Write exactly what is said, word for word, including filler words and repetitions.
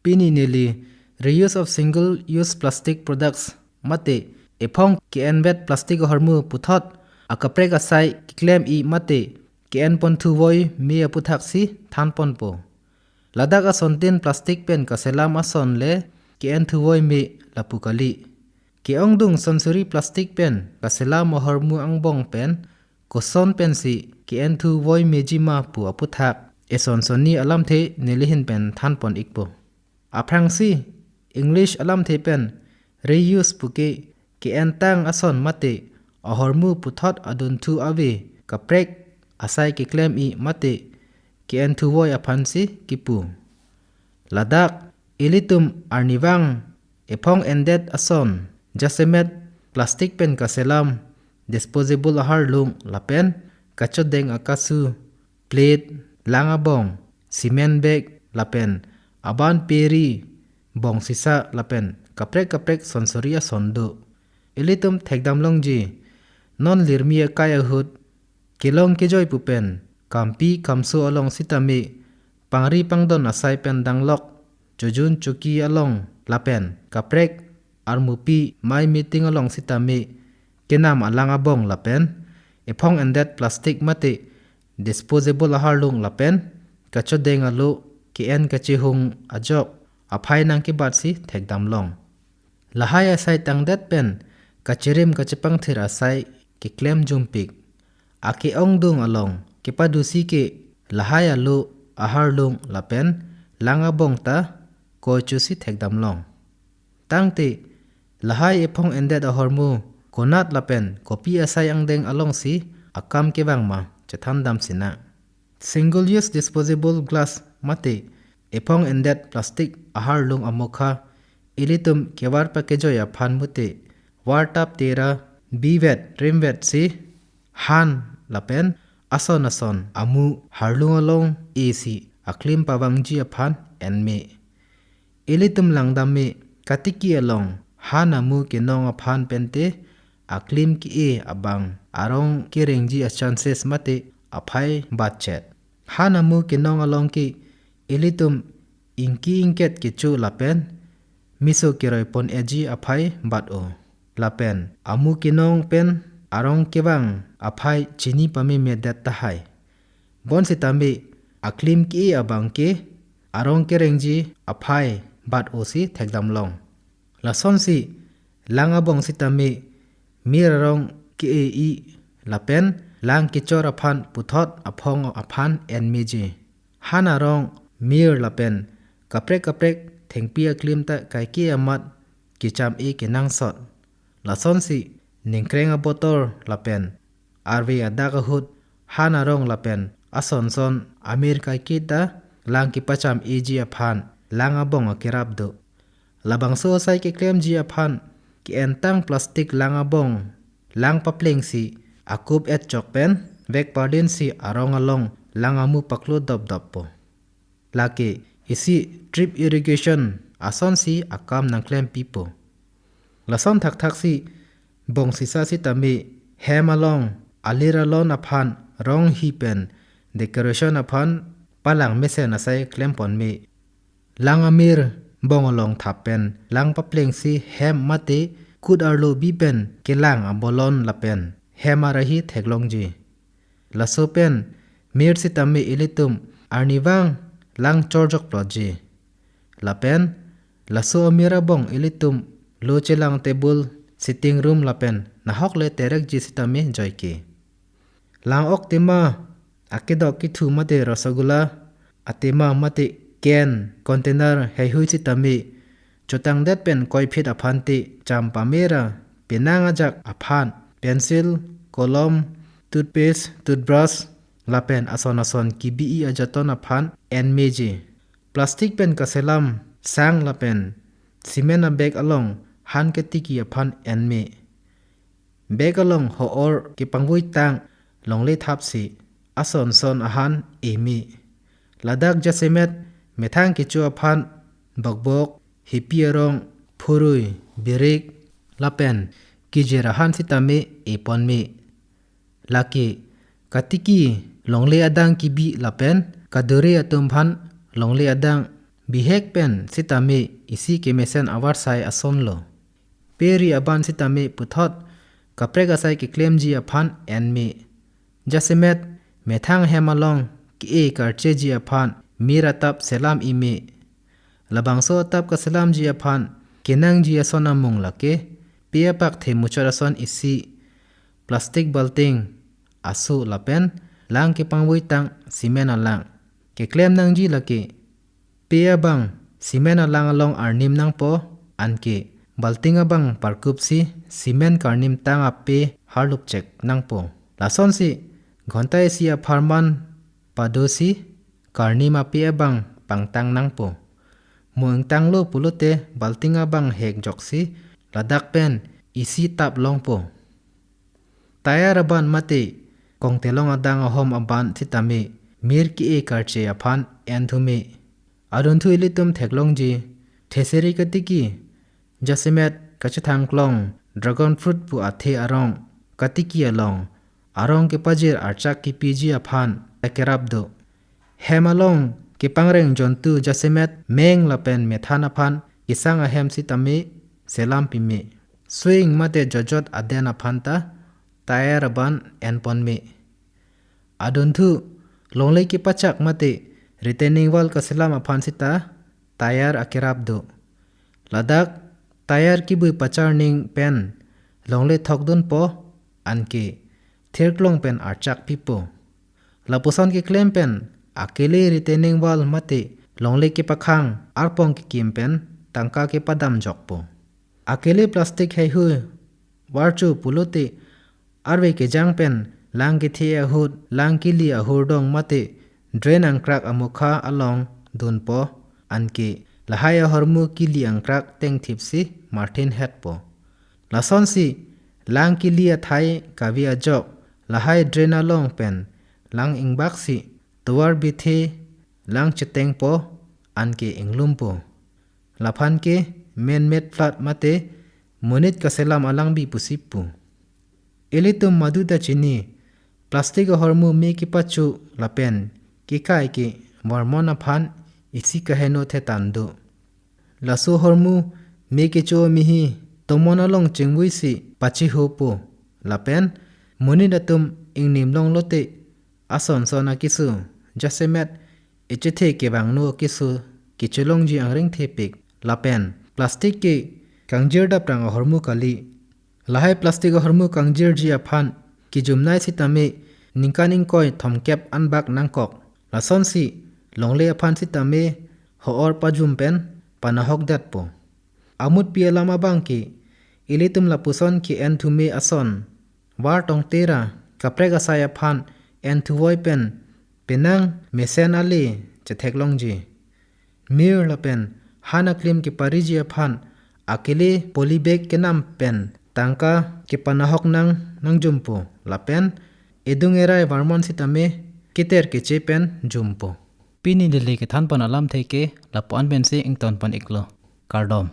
Pini neli reuse of single use plastic products mate ephong ke-envet plastic ahormu puthot akaprek asai keklem-i mate ke-enponthu voi me aputhaksi thanponpo. Ladak asontin plastic pen kaselam ason le ke-enthu voi me lapu kali. Ke-ongdung sonsuri plastic pen kaselam ahormu angbong pen koson pensi ke-enthu voi meji ma pu aputhak eson sonni alamthe nelihin pen thanpon-ikpo. Aphrangsi English alamthe pen reuse puke ke-entang ason mate ahormu puthot adunthu ave kaprek asai keklem-i mate ke-enthu voi aphansi kipu. Ladak ilitum arnivang ephong endet ason jasemet plastic pen kaselam, disposable aharlung lapen kachodeng akasu, plate, lang abong, cement bag lapen aban peri, bong sisa lapen kaprek kaprek sonsuri ason do. Ilitum thekdam longji, non lirmi akai ahut kelong kejoi pu pen kampi kamso along sitame pangri pangdon asai pen danglok chojun choki along lapen kaprek armupi mai meeting along sitame kenam alang abong lapen ephong endet plastic mate disposable aharlung lapen kachodeng alo ke-en kachehung ajok aphai nangkebatsi thekdam long. Lahai asai tangdet pen kachirim kachepangthir asai keklem jumpik. Ake-ongdung along kepadusi ke lahai alo aharlung lapen lang abong ta koichusi thekdam long. Tangte lahai ephong endet ahormu konat lapen kopi asai angdeng alongsi akam kevang ma chethandam sinang. Single use disposable glass mate ephong endet plastic aharlung amokha ilitum kevar pakejoi aphan mute vartap tera bivet rimvetsi han lapen ason ason amu harlung along esi aklim pavangji aphan enme. Ilitum langdam me katiki along han amu kenong aphan pente aklim ke-e abang arong kerengji a-chances mate aphai batchet. Han amu kenong along ke ilitum ingki ingket kecho lapen miso keroi pon-eji aphai bat-o. Lapen amu kenong pen arong kevang aphai chini pame medet tahai. Bonsitame aklim ke-e abang ke arong kerengji aphai bat-o si thekdam long. Lasonsi lang abong sitame mir arong ke-e-i lapen lang kechor aphan puthot aphong aphan enmeji. Han arong mir lapen kaprek kaprek thengpi aklim ta kaike amat kecham-e kenangsot. Lasonsi ningkreng abotor lapen arve adak ahut han arong lapen ason son amir kaike ta lang kepacham-eji aphan lang abong akerap do. Labangso asai keklemji aphan ke-entang plastic lang abong lang paplengsi akup etchok pen vek pardinsi arong along lang amu paklo dopdoppo. Lake isi drip irrigation asonsi akam nangklempipo. Lason thakthaksi bong sisa sitame hem along alir alon aphan rong hi pen decoration aphan palang mesen asai klempon me. Lang amir bong along thap pen lang paplengsi hem mate kut arlo bi pen kelang abolon lapen hem arahi theklongji. Laso pen mir sitame ilitum arnivang lang chorjok plotji. Lapen laso amir abong ilitum lo chelang table, sitting room lapen nahok le terekji sitame joike. Lang ok tema akedok kethu mate rasagula atema mate can container heihui sitame chotangdet pen koiphit aphan te cham pamera penang ajak aphan pencil, kolom, toothpaste, toothbrush lapen ason ason kebi-i ajaton aphan enmeji. Plastic pen kaselam sang lapen cement abag along han ketiki aphan enme. Bag along ho-or kepangvui tang longle thapsi ason son ahan eme. Ladak jasemet methang kecho aphan bokbok, hepi arong, phurui, birik lapen kejir ahan sitame epon me. Lake katiki longle adang kebi lapen kadure atum aphan longle adang Bihek pen sitame isi kemesen avarsai asonlo. Pe ri aban sitame puthot kaprek asai keklemji aphan enme. Jasemet methang hem along ke-e karcheji aphan mir atap selam ime. Labangso atap kaselamji aphan kenangji ason amung lake pe apak themuchot ason isi, plastic balting, asu lapen lang kepangvoi tang cement alang. Keklem nangji lake pe abang cement alang along arnim nangpo, anke balting abang parkupsi cement karnim tang ape harlupchek nangpo. Lasonsi ghonta isi apharman padosi karnim ape abang pangtang nangpo. Mo ingtanglo pulote balting abang hekjoksi ladak pen isi tap longpo. Tayar aban mate kongtelong adang ahom aban sitame mir ke-e karche aphan enthume. Adunthu ilitum theklongji theseri katiki, jasemet kachethangklong dragon fruit pu athe arong katiki along arong kepajir archak kepiji aphan akerap do. Hem along kepangreng jontu jasemet meng lapen methan aphan kesang ahem sitame selam pime. Swing mate jojot aden aphan ta tayar aban enponme. Adunthu longle kepachak mate retaining wall kaselam aphan sita tayar akerap do. Ladak tayar kibui pacharning pen longle thokdunpo, anke thirklong pen archak pipo. Lapuson keklem pen akele retaining wall mate longle kepakhang arpong kekim pen tangka kepadamjokpo. Akele plastic heihui varchu pulote arve kejang pen lang kethe ahut lang kili ahurdong mate drain angkrak amukha along dunpo, anke lahai ahormu kili angkrak tengthipsi marthin hetpo. Lasonsi lang kili athai kave ajok lahai drain along pen lang ingbaksi tovar bithe lang chetengpo, anke inglumpo. Laphan ke man-made flood mate monit kaselam alangbi pusi pu. Ilitum madu ta chini, plastic ahormu me kepachu lapen kekai ke varmon aphan isi kaheno thetan do. Laso ahormu me kecho amehi tomon along chingvuisi pachihopo. Lapen monit atum ingnim longlote ason son akeso, jasemet echethe kevangno akeso kechelongji angring thepik. Lapen plastic ke kangjir daprang ahormu kali. Lahai plastic ahormu kangjirji aphan kejumnai sitame ningkan ingkoi thomkep anbak nangkok. Lasonsi longle aphan sitame ho-or pajum pen panahokdetpo. Amutpi alam abang ke ilitum lapuson ke-enthume ason var tongtera kaprek asai aphan enthuvoi pen penang mesen ale chetheklongji. Mir lapen han aklim kepariji aphan akele polybag kenam pen tangka kepanahok nang nangjumpo lapen edung erai varmon sitame keter keche pen jumpo. Pini neli kethanpon alamthe ke lapu-an pensi ingtonpon iklo. Kardom.